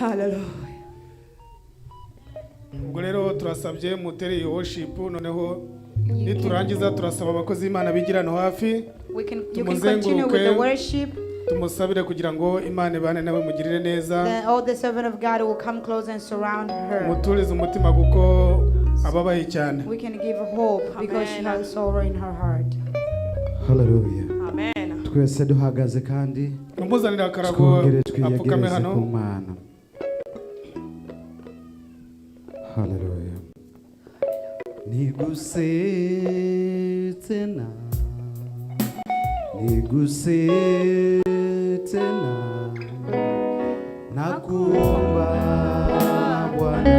Hallelujah. Ubwo rero turasabye mutere iyo worship, noneho niturangiza turasaba abakozi b'Imana bigira hano hafi. We can you can continue with the Tumuzenguruke. Worship. Tumusabire kugira ngo Imana ibane nawe, mugirire neza. Then all the servant of God will come close and surround her. Muturize umutima kuko ababaye cyane. We can give hope because she Amen. Has sorrow in her heart. Haleluya. Amen. Twese duhagaze kandi Mumuzanire akarago twongere apfukame twiyegereze hano. Ku Mana. Haleluya. Niguse tena, niguse tena, nakuomba Bwana,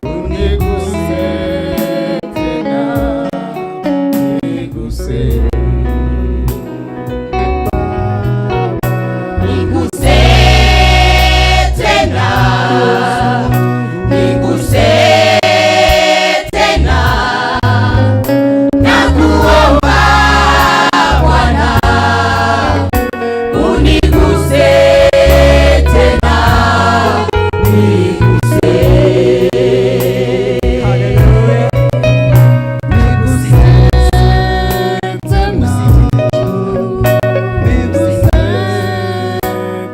Uniguse tena, niguse. Niguse tena, niguse tena, nakuomba Bwana, uniguse tena, niguse. Hallelujah. Niguse tena, niguse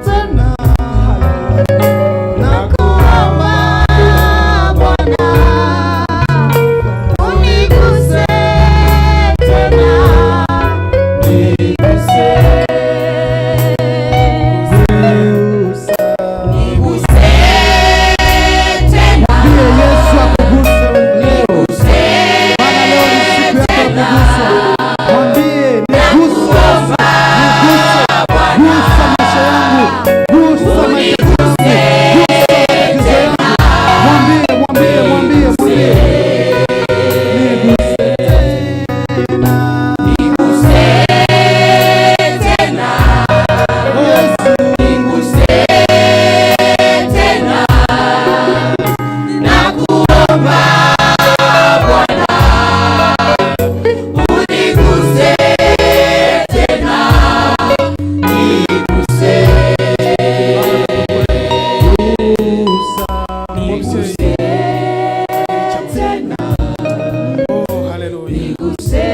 tena, nakuomba Bwana, Uniguse tena, niguse. Gusa. Niguse tena. Ndiye Yesu akuguse leo. Niguse Maana leo ni siku yako ya kuguswa. Mwambie niguse, niguse, gusa maisha yangu, gusa maisha yangu, gusa matatizo yangu. Mwambie, mwambie, mwambie, mwambie. Niguse tena. Niguse tena. Yesu. Niguse tena, nakuomba Bwana, uniguse tena, niguse. Gusa. Umubyeyi Tena. Oh, haleluya. Niguse.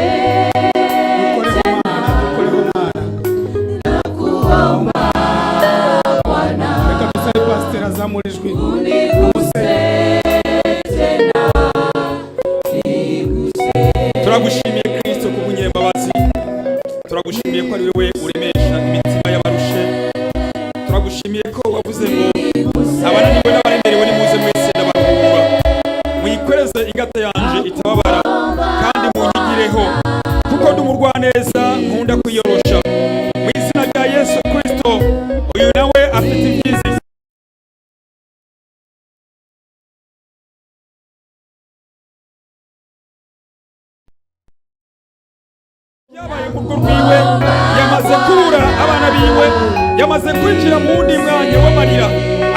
Dukoreho Mana, dukoreho Mana. Nakuomba Bwana, Reka dusabe pasiteri azamura ijwi. Uniguse tena, niguse. Turagushimiye Kristo kubw'unyembabazi, turagushimiye ko ari wowe uremesha imitima y'abarushe, turagushimiye ko wavuze ngo abananiwe n'abaremerewe nimuze mwese ndabaruhura, mwikoreze ingata yanje itababara kandi munyigireho kuko ndi umurwaneza nkunda kwiyorosha. Mu izina rya Yesu Kristo, uyu nawe afite ibyiza yabaye mu rugo rwiwe, yamaze kubura abana biwe, yamaze kwinjira mu wundi mwanya w'amarira,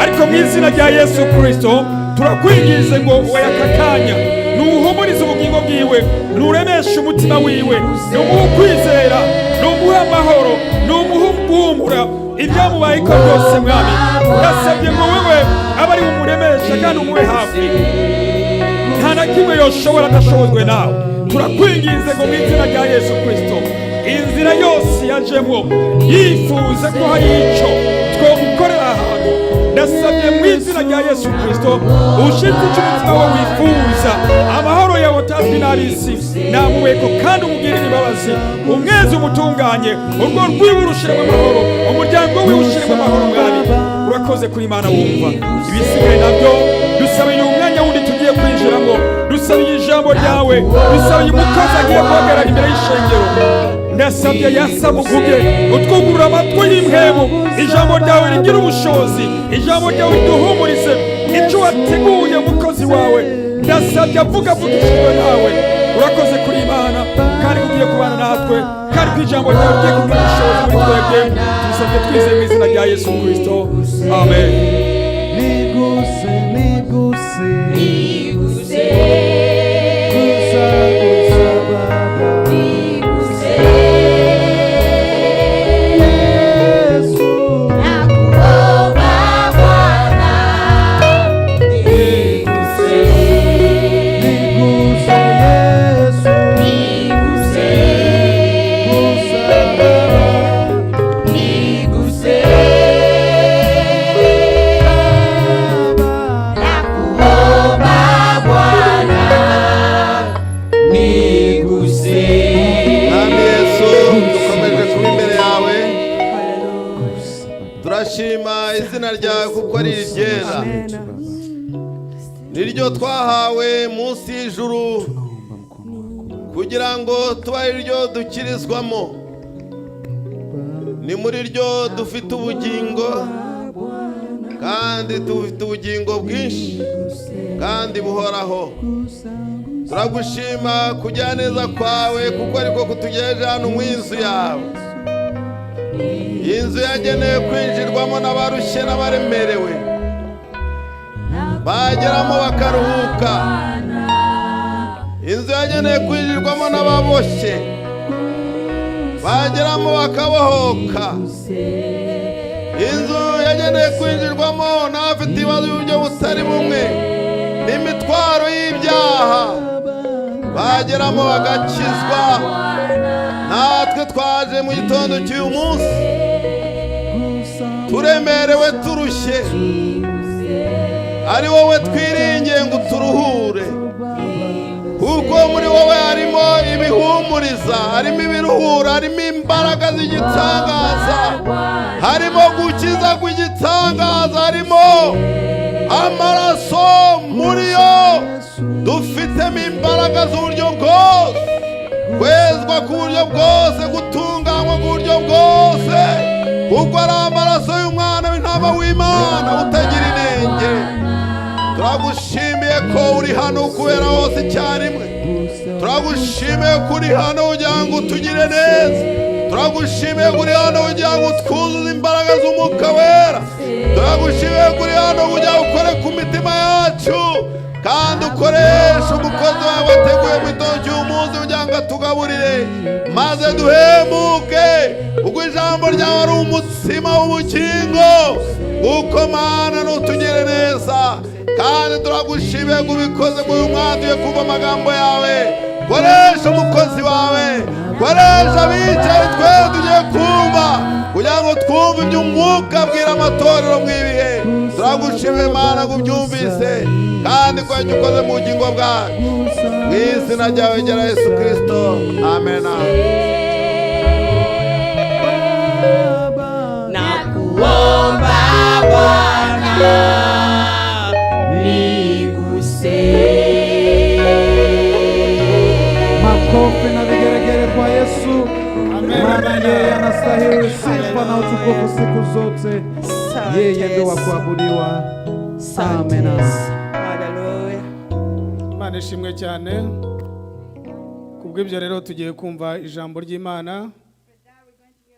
ariko mu izina rya Yesu Kristo turakwingize ngo oya, aka kanya nuhumurize ubugingo bwiwe, nuremeshe umutima wiwe, numuhe ukwizera, numuhe amahoro, numuhe guhumura ibyamubayeko byose. Mwami, ndasabye ngo wewe abe ari umuremesha kandi umube hafi. Nta na kimwe yoshobora adashobojwe nawe. Turakwinginze ngo mu izina rya Yesu Kristo, inzira yose yajemwo yifuza ko hari icyo twomukorera ahantu, ndasabye mu izina rya Yesu Kristo ushitse icyo umutima we wifuza, amahoro yawe atazwi n'ab'isi namuweko, kandi umugirire imbabazi, umwezi umutunganye, urwo rwiwe urushiremo amahoro, umuryango wiwe ushiremo amahoro. Mwami, urakoze kuri Imana wumva. Ibisigaye nabyo dusabiye umwanya wundi tugiye kwinjiramo, dusabiye ijambo ryawe, dusabiye umukozi agiye guhagarara imbere y'ishengero. Ndasabye yasamuvuge utwugurura amatwi y'impwemu, ijambo ryawe rigira ubushobozi, ijambo ryawe riduhumurize icyo wateguye umukozi wawe. Ndasabye avuga avugishijwe nawe. Urakoze kuri Imana kandi ugiye kubana natwe, kandi ko ijambo ryawe rigiye kugira ubushobozi muri twebwe. Tubisabye twizeye mu izina rya Yesu Kristo, amen. Niguse, niguse. Niguse. Gusa, gusa Baba. Niguse. Yesu. Nakuomba. Izina ryawe kuko ari iryera, niryo twahawe munsi y'ijuru kugira ngo tube ari ryo dukirizwamo. Ni muri ryo dufite ubugingo, kandi dufite ubugingo bwinshi kandi buhoraho. Turagushima kujya neza kwawe kuko ariko kutugejeje hano mu inzu yawe. Iyi nzu yagenewe kwinjirwamo n'abarushye n'abaremerewe, bageramo bakaruhuka. Inzu yagenewe kwinjirwamo n'ababoshye, bageramo bakabohoka. Inzu yagenewe kwinjirwamo n'abafite ibibazo by'uburyo butari bumwe n'imitwaro y'ibyaha, bageramo bagakizwa. Natwe twaje mu gitondo cy'uyu munsi turemerewe, turushye, ari wowe twiringiye ngo uturuhure, kuko muri wowe harimo ibihumuriza, harimo ibiruhura, harimo imbaraga z'igitangaza, harimo gukiza kw'igitangaza, harimo amaraso muri yo. Dufitemo imbaraga z'uburyo bwose, kwezwa ku buryo bwose, gutunganywa ku buryo bwose, kuko ari amaraso y'umwana w'intama w'Imana utagira inenge. Turagushimiye ko uri hano kubera hose icyarimwe. Turagushimiye ko uri hano kugira ngo utugire neza. Turagushimiye ko uri hano kugira ngo utwuzuze imbaraga z'Umwuka Wera. Turagushimiye ko uri hano kugira ngo ukore ku mitima yacu, kandi ukoreshe umukozi wawe wateguye mu gitondo cy'umunsi kugira ngo atugaburire maze duhemuke, ubwo ijambo ryawe ari umutsima w'ubugingo. Kuko Mana nutugire neza, kandi turagushimiye ngo ubikoze ngo uyu mwanya tuye kumva amagambo yawe. Koresha umukozi wawe, koresha abicaye twe tugiye kumva, kugira ngo twumve iby'Umwuka abwira amatorero mu ibihe. Turagushimiye Mana ngo ubyumvise kandi ko icyo ukoze mu bugingo bwacu. Mu izina ryawe ryera Yesu Kristo, amen. Nakuomba Bwana niguse. Makofi na vigeregere kwa Yesu, maana yeye anastahili sifa na utukufu siku zote. Yeye ndio wa kuabudiwa. Amen. Haleluya. Imana ishimwe cyane. Kubw'ibyo rero tugiye kumva ijambo ry'Imana,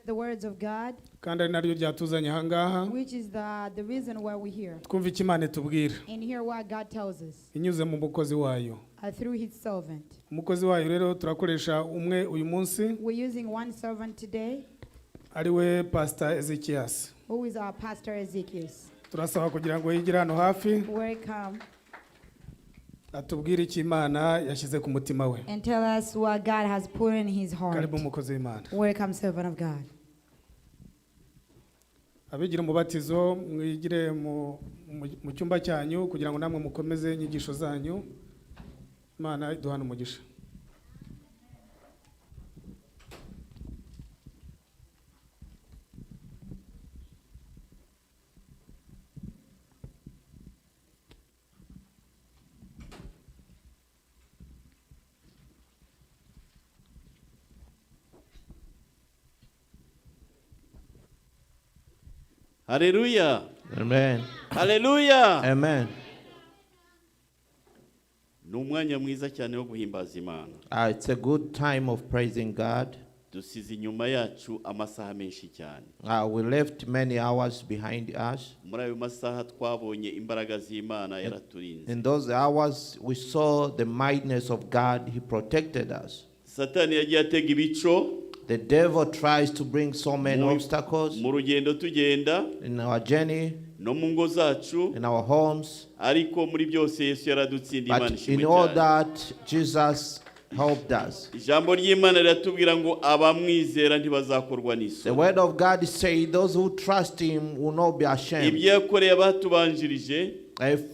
The words of God, kandi ari naryo ryatuzanye ahangaha. which is the reason why we're here. Twumve icyo Imana itubwira And hear what God tells us inyuze mu mukozi wayo. Through his servant. Umukozi wayo rero turakoresha umwe uyu munsi, We're using one servant today, ari we Pastor Ezekias. Who is our Pastor Ezekiel. Turasaba kugira ngo yigire hano hafi, Welcome atubwire icyo Imana yashyize ku mutima we. And tell us what God has put in his heart. Karibu umukozi w'Imana. Welcome, servant of God. Abigira umubatizo mwigire mu cyumba cyanyu kugira ngo namwe mukomeze inyigisho zanyu. Imana iduhane umugisha. Haleluya. Amen. Haleluya. Amen. Ni umwanya mwiza cyane wo guhimbaza Imana. It's a good time of praising God. Dusize inyuma yacu amasaha menshi cyane. We left many hours behind us. Muri ayo masaha twabonye imbaraga z'Imana yaraturinze. In those hours, we saw the mightiness of God. He protected us. Satani yagiye atega ibico The devil tries to bring so many obstacles mu rugendo tugenda, in our journey, no mu ngo zacu, in our homes. Ariko muri byose Yesu yaradutsindiye. Imana But ishimwe in all cyane. That, Jesus helped us. Ijambo ry'Imana riratubwira ngo abamwizera ntibazakorwa The n'isoni. word of God says those who trust him will not be ashamed. Ibyo yakoreye abatubanjirije,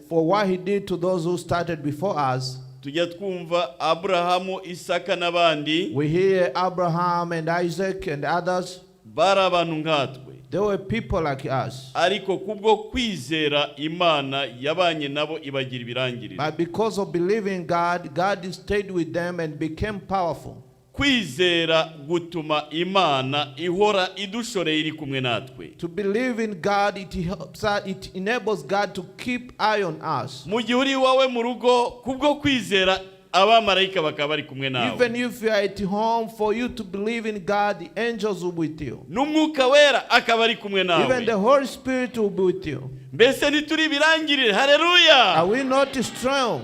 For what he did to those who started before us, tujya twumva Aburahamu, Isaka n'abandi, we hear Abraham and Isaac and others. Bari abantu nkatwe. They were people like us. Ariko kubwo kwizera Imana yabanye nabo ibagira ibirangirire. But because of believing God, God stayed with them and became powerful. Kwizera gutuma Imana ihora idushoreye iri kumwe natwe. To believe in God, it helps us, it enables God to keep eye on us. Mu gihe uri iwawe mu rugo kubwo kwizera abamarayika bakaba bari kumwe nawe. Even if you are at home, for you to believe in God, the angels will be with you. N'umwuka wera akaba ari kumwe Even nawe. the Holy Spirit will be with you. Mbese ntituri ibirangirire? Hareruya! Are we not strong?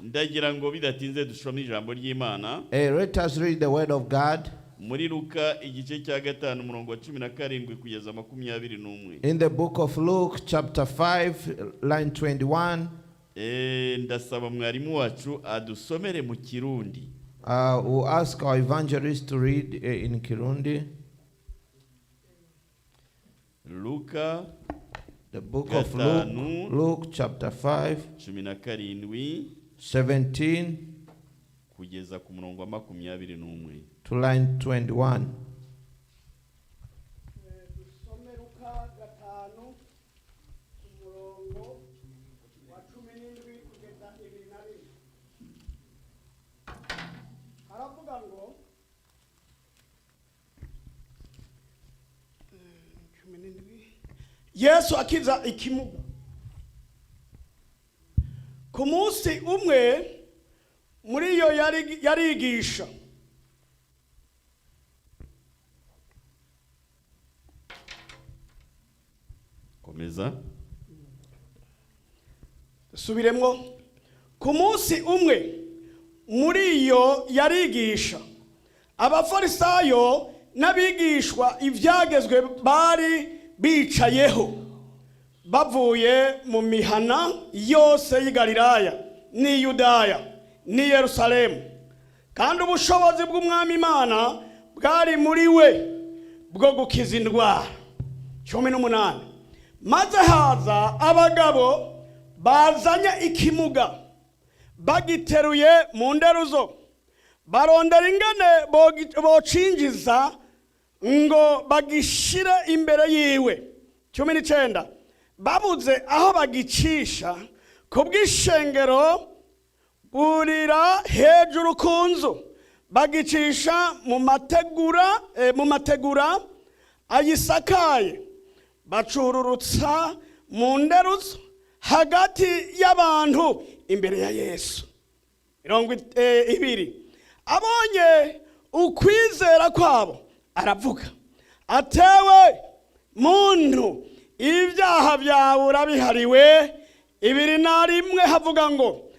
Ndagira ngo bidatinze dusome ijambo ry'Imana. Let us read the word of God muri Luka igice cya 5 umurongo wa 17 kugeza 21. In the book of Luke, chapter 5, line 21. Ndasaba mwarimu wacu adusomere mu Kirundi. We'll ask our evangelist to read in Kirundi. Luka The book of 5, Luke, Luke chapter 5, 17 17 kugeza ku murongo wa 21. To line 21. Dusome Luka 5 umurongo wa 17 kugeza 21. Haravuga ngo 17, Yesu akiza ikimuga. Ku munsi umwe muri iyo yarigisha. Komeza. Subiremwo. Ku munsi umwe muri iyo yarigisha, abafarisayo n'abigishwa ibyagezwe bari bicayeho bavuye mu mihana yose y'i Galilaya n'i Yudaya n'i Yerusalemu, kandi ubushobozi bw'Umwami Imana bwari muri we bwo gukiza indwara. 18. Maze haza abagabo bazanye ikimuga bagiteruye mu nderuzo, barondera ingene bocinjiza ngo bagishire imbere yiwe. 19. Babuze aho bagicisha kubw'ishengero, burira hejuru ku nzu bagicisha mu mategura ayisakaye, bacururutsa mu nderuzo hagati y'abantu imbere ya Yesu. 20. Abonye ukwizera kwabo aravuga atewe muntu, ibyaha byawe urabihariwe. 21 havuga ngo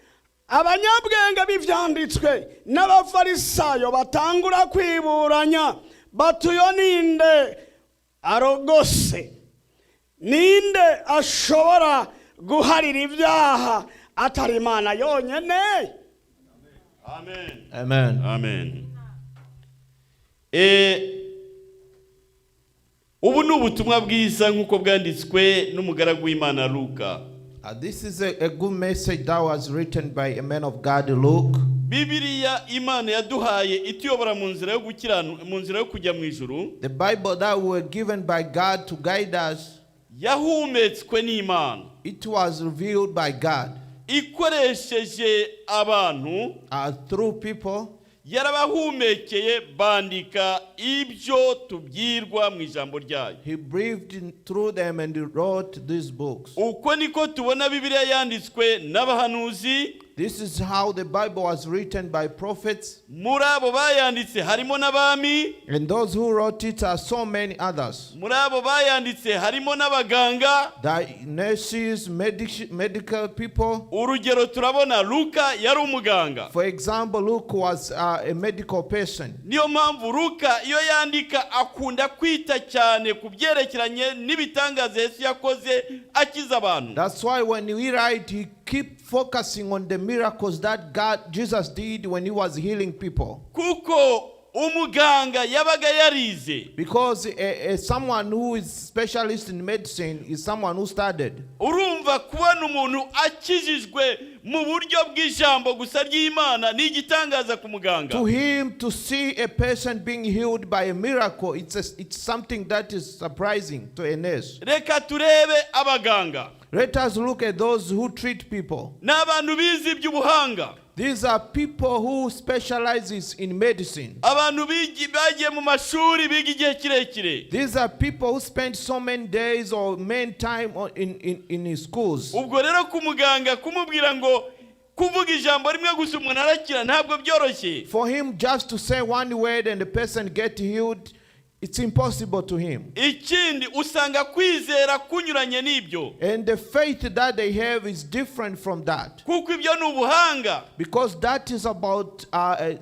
abanyabwenge b'ivyanditswe n'abafarisayo batangura kwiburanya batuyo ninde arogose? Ninde ashobora guharira ibyaha atari Imana yonyene? Amen. Amen. Amen. Ubu ni ubutumwa bwiza nk'uko bwanditswe n'umugaragu w'Imana Luka. This is a good message that was written by a man of God, Luke. Bibiliya Imana yaduhaye ituyobora mu nzira yo gukiranu mu nzira yo kujya mu ijuru. The Bible that we were given by God to guide us, yahumetswe n'Imana it was revealed by God ikoresheje abantu. Through people. Yarabahumekeye bandika ibyo tubwirwa mu ijambo ryayo. He breathed in through them and he wrote these books. Uko niko tubona Bibiliya yanditswe n'abahanuzi. This is how the Bible was written by prophets, Muri abo bayanditse harimo n'abami. And those who wrote it are so many others. Muri abo bayanditse harimo n'abaganga. The nurses, medical people. Urugero turabona Luka yari umuganga. For example, Luke was a medical person. Niyo mpamvu Luka iyo yandika akunda kwita cyane ku byerekeranye n'ibitangaza Yesu yakoze akiza abantu. That's why when he write, he keep focusing on the miracles that God, Jesus did when he was healing people. Kuko Umuganga yabaga yarize. Because someone who is specialist in medicine is someone who studied. Urumva kubona umuntu akijijwe mu buryo bw'ijambo gusa ry'Imana ni igitangaza ku muganga. To him, to see a person being healed by a miracle, it's something that is surprising to a nurse. Reka turebe abaganga. Let us look at those who treat people. Ni abantu bize iby'ubuhanga. These are people who specializes in medicine. Abantu bagiye mu mashuri biga igihe kirekire. These are people who spend so many days or many time in his schools. Ubwo rero ku muganga kumubwira ngo kuvuga ijambo rimwe gusa umuntu arakira ntabwo byoroshye. For him just to say one word and the person get healed, it's impossible to him. Ikindi usanga kwizera kunyuranye n'ibyo. And the faith that they have is different from that. Kuko ibyo ni ubuhanga. Because that is about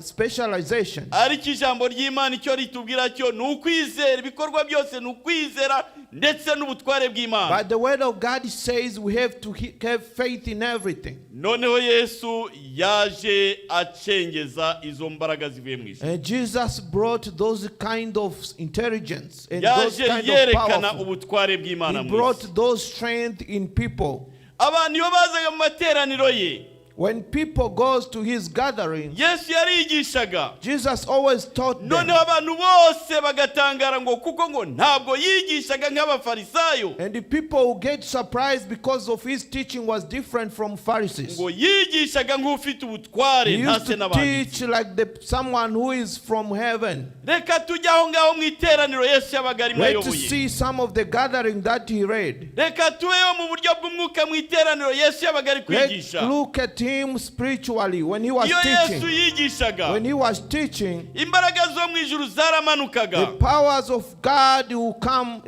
specialization. Ariko ijambo ry'Imana icyo ritubwira cyo ni ukwizera ibikorwa byose ni ukwizera ndetse n'ubutware bw'Imana. But the word of God says we have to have faith in everything. Noneho Yesu yaje acengeza izo mbaraga zivuye mu ijuru. And Jesus brought those kind of intelligence and those Yaje kind of yerekana powerful. Ubutware bw'Imana He mu isi. brought those strength in people. Abantu iyo bazaga mu materaniro ye, When people goes to his gathering, Yesu yarigishaga. Jesus always taught them. Noneho abantu bose bagatangara ngo kuko ngo ntabwo yigishaga nk'abafarisayo. And the people who get surprised because of his teaching was different from Pharisees. Ngo yigishaga nk'ufite ubutware He used ntase to n'abandi. teach like someone who is from heaven. Reka tujye aho ngaho mu iteraniro Yesu yabaga arimo Let's ayoboye. See some of the gathering that he read. Reka tubeho mu buryo bw'umwuka mu iteraniro Yesu yabaga ari Let's kwigisha. Look at him spiritually when he was Iyo Yesu teaching. Yigishaga, When he was teaching, imbaraga zo mu ijuru zaramanukaga the powers of God will come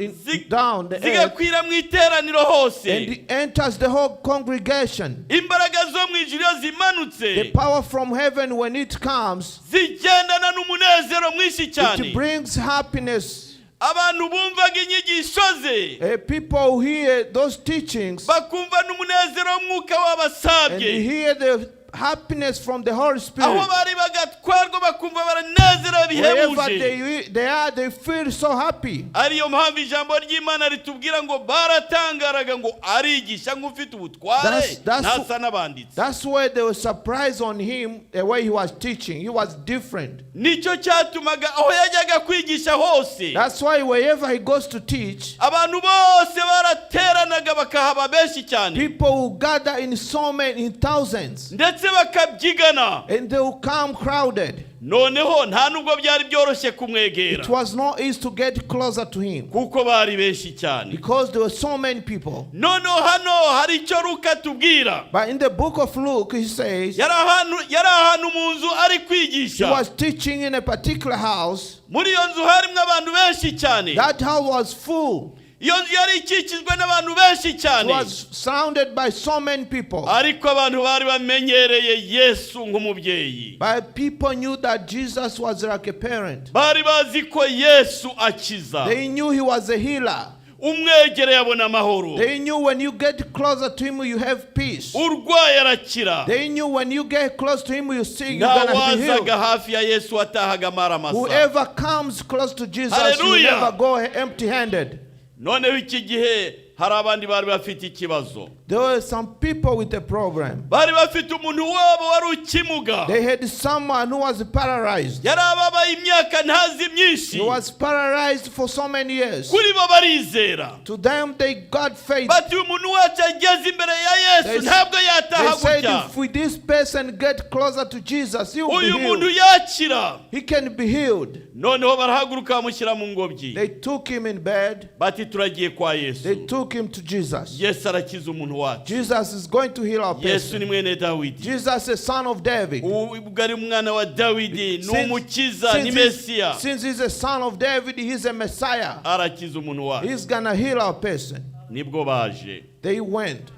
down the earth zigakwira mu iteraniro hose. And he enters the whole congregation. Imbaraga zo mu ijuru iyo zimanutse, The power from heaven, when it comes, zigendana n'umunezero mwinshi cyane. It brings happiness. Abantu bumvaga inyigisho ze, People who hear those teachings bakumva n'umunezero w'umwuka and wabasabye. Hear the happiness from the Holy Spirit. Aho bari bagatwarwa bakumva baranezerewe Wherever bihebuje. they are, they feel so happy. Ariyo mpamvu ijambo ry'Imana ritubwira ngo baratangaraga ngo arigisha nk'ufite ubutware ntasa n'abanditsi. That's why they were surprised on him, the way he was teaching. He was different. Nicyo cyatumaga aho yajyaga kwigisha hose, That's why wherever he goes to teach, abantu bose barateranaga bakahaba benshi cyane, people will gather in so many, in thousands, ndetse bakabyigana. And they will come crowded. Noneho nta nubwo byari byoroshye kumwegera, It was not easy to get closer to him kuko bari benshi cyane. Because there were so many people. Noneho hano hari icyo Luka tubwira. But in the book of Luke, he says Yari ahantu mu nzu ari he kwigisha. Was teaching in a particular house. Muri iyo nzu harimo abantu benshi cyane. That house was full. Iyo nzu yari ikikijwe n'abantu benshi It cyane. Was surrounded by so many people. Ariko abantu bari bamenyereye Yesu nk'umubyeyi. But people knew that Jesus was like a parent. Bari bazi ko Yesu akiza. They knew he was a healer. Umwegereye abona amahoro. They knew when you get closer to him, you have peace. Urwaye arakira. They knew when you get close to him, you see you're gonna be healed. Ntawazaga hafi ya Yesu atahaga amara masa. Whoever comes close to Jesus, you Hallelujah. Never go empty-handed. Noneho iki gihe hari abandi bari bafite ikibazo. There were some people with a problem. Bari bafite umuntu wabo wari ukimuga. They had someone who was paralyzed. Yari ababaye imyaka ntazi myinshi. He was paralyzed for so many years. Kuri bo barizera. To them, they got faith. Bati uyu muntu wacu ageze imbere ya Yesu ntabwo yataha They said, gutya. If this person get closer to Jesus, he will be Uyu muntu healed. yakira. He can be healed. Noneho barahaguruka bamushyira mu ngobyi. They took him in bed. Bati turagiye kwa Yesu. They took him to Jesus. Yesu arakiza umuntu wacu. Jesus is going to heal our Yesu person. Ni mwene Dawidi. Jesus is son of David. Ubwo ari umwana wa Dawidi ni umukiza ni Since Mesiya. Since he's a son of David, he's a Messiah. Arakiza umuntu wacu. He's gonna heal our person. Nibwo baje. They went.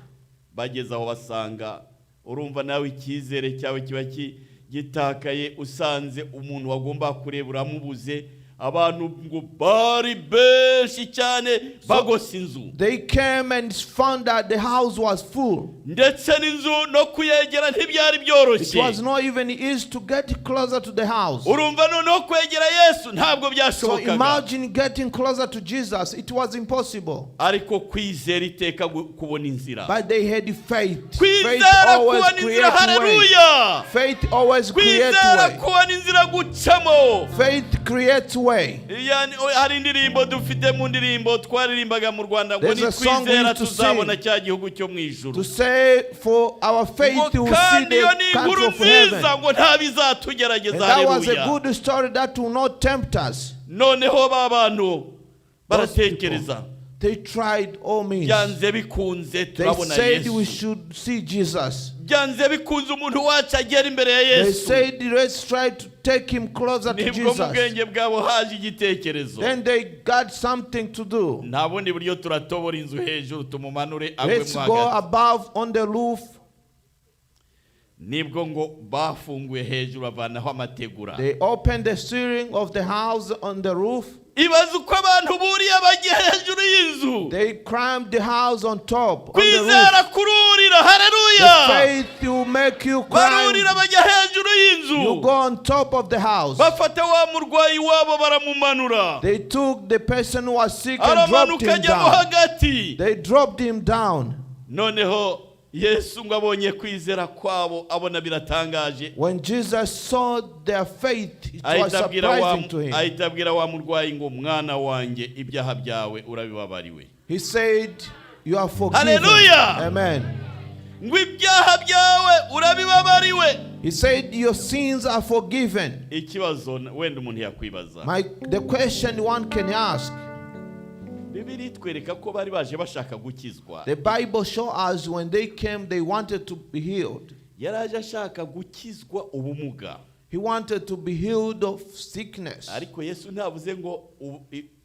Bageze aho basanga urumva nawe icyizere cyawe kiba gitakaye usanze umuntu wagomba kureba uramubuze Abantu ngo bari benshi cyane bagose inzu. They came and found that the house was full. Ndetse n'inzu no kuyegera ntibyari It byoroshye. was not even easy to get closer to the house. Urumva noneho kwegera Yesu ntabwo So byashobokaga. Imagine getting closer to Jesus. It was impossible. Ariko kwizera iteka kubona inzira. But they had faith. Faith Kwizera always kubona inzira. creates way. Haleluya. Faith always creates Kwizera way. kubona inzira gucamo. Faith creates way. Yani, hari indirimbo dufite mu ndirimbo twaririmbaga mu Rwanda ngo There's a song we nitwizera used to tuzabona sing. cya gihugu cyo mu ijuru. To say for our faith Ngo we will see kandi iyo the ni country inkuru of heaven. nziza ngo nta bizatugerageza. And that was a Haleluya. good story that will not tempt us. Noneho ba bantu Those people, baratekereza. they tried all means. Byanze bikunze They turabona said we Yesu. should see Jesus. Byanze bikunze umuntu wacu agera imbere ya They Yesu. said let's try to take him closer to Nibwo mu Jesus. bwenge bwabo haje igitekerezo. Then they got something to do. Nta bundi buryo, turatobora inzu hejuru tumumanure agwe Let's mo go hagati. above on the roof. Nibwo ngo bafunguye hejuru bavanaho amategura. They opened the ceiling of the house on the roof. Ibaze uko abantu buriye bagiye hejuru y'inzu. They climbed the house on top. On the roof. Kwizera kururira. The Haleluya. faith will make you climb. Barurira bajya hejuru You y'inzu. go on top of the house. Bafata wa murwayi wabo baramumanura. They took the person who was sick and dropped Aramanuka him ajya mo down. hagati. They dropped him down. Noneho Yesu ngo abonye kwizera kwabo abona biratangaje. When Jesus saw their faith, it was Ahita abwira wa surprising to him. ahita abwira wa murwayi ngo mwana wanjye ibyaha byawe urabibabariwe. He said, "You are forgiven." Hallelujah. Amen. Ngo ibyaha byawe urabibabariwe. He said, "Your sins are forgiven." Ikibazo wenda umuntu yakwibaza. The question one can ask, Bibiliya itwereka ko bari baje bashaka gukizwa. the Bible shows us when they came, they wanted to be healed. Yaraje ashaka gukizwa ubumuga. He wanted to be healed of sickness. Ariko Yesu ntavuze ngo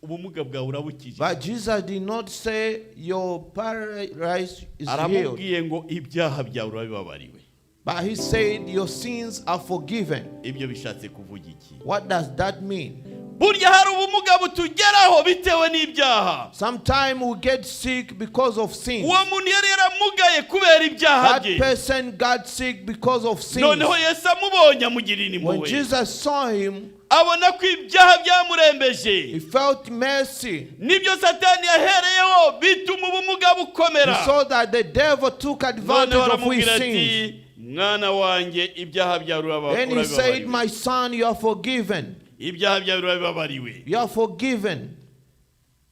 ubumuga bwawe urabukije. But Jesus did not say, "Your paralysis is healed." Aramubwiye ngo ibyaha byawe urabibabariwe. But he said, "Your sins are forgiven." Ibyo bishatse kuvuga iki? What does that mean? Burya hari ubumuga butugeraho bitewe n'ibyaha. Sometimes we get sick because of sin. Uwo muntu yari yaramugaye kubera ibyaha That bye. person got sick because of sin. Noneho Yesu amubonye amugirira When impuhwe. Jesus saw him, Abona ko ibyaha byamurembeje. he felt mercy. Nibyo Satani yahereyeho bituma ubumuga He bukomera. saw that the devil took advantage Noneho of his aramubwira sins. ati mwana wanjye ibyaha byawe Then he said, urabibabariwe. "My son, you are forgiven. Ibyaha byawe urabibabariwe. You are forgiven."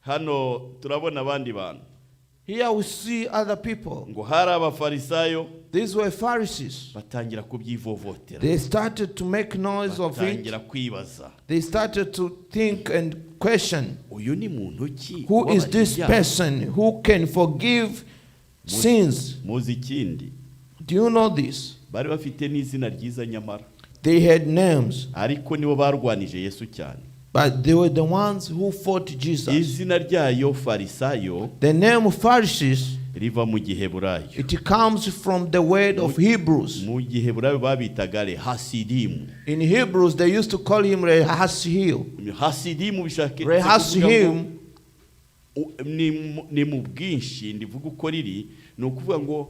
Hano turabona abandi bantu. Here we see other people. Ngo hari abafarisayo. These were Pharisees. Batangira kubyivovotera. They started to make noise of it. Batangira kwibaza. They started to think and question, Uyu ni muntu ki who is ubabarira this ibyaha? person who can forgive sins? Muzi ikindi? Do you know this? Bari bafite n'izina ryiza nyamara. They had names, Ariko nibo barwanije Yesu cyane. but they were the ones who fought Jesus. Izina ryayo farisayo The name Pharisees, riva mu giheburayo. it comes from the word of Hebrews. Mu giheburayo babitaga rehasidimu. In Hebrews, they used to call him Rehasihil. Hasidimu bishaka kuvuga ngo Rehasihim, ni mu bwinshi ndivuga uko riri ni ukuvuga ngo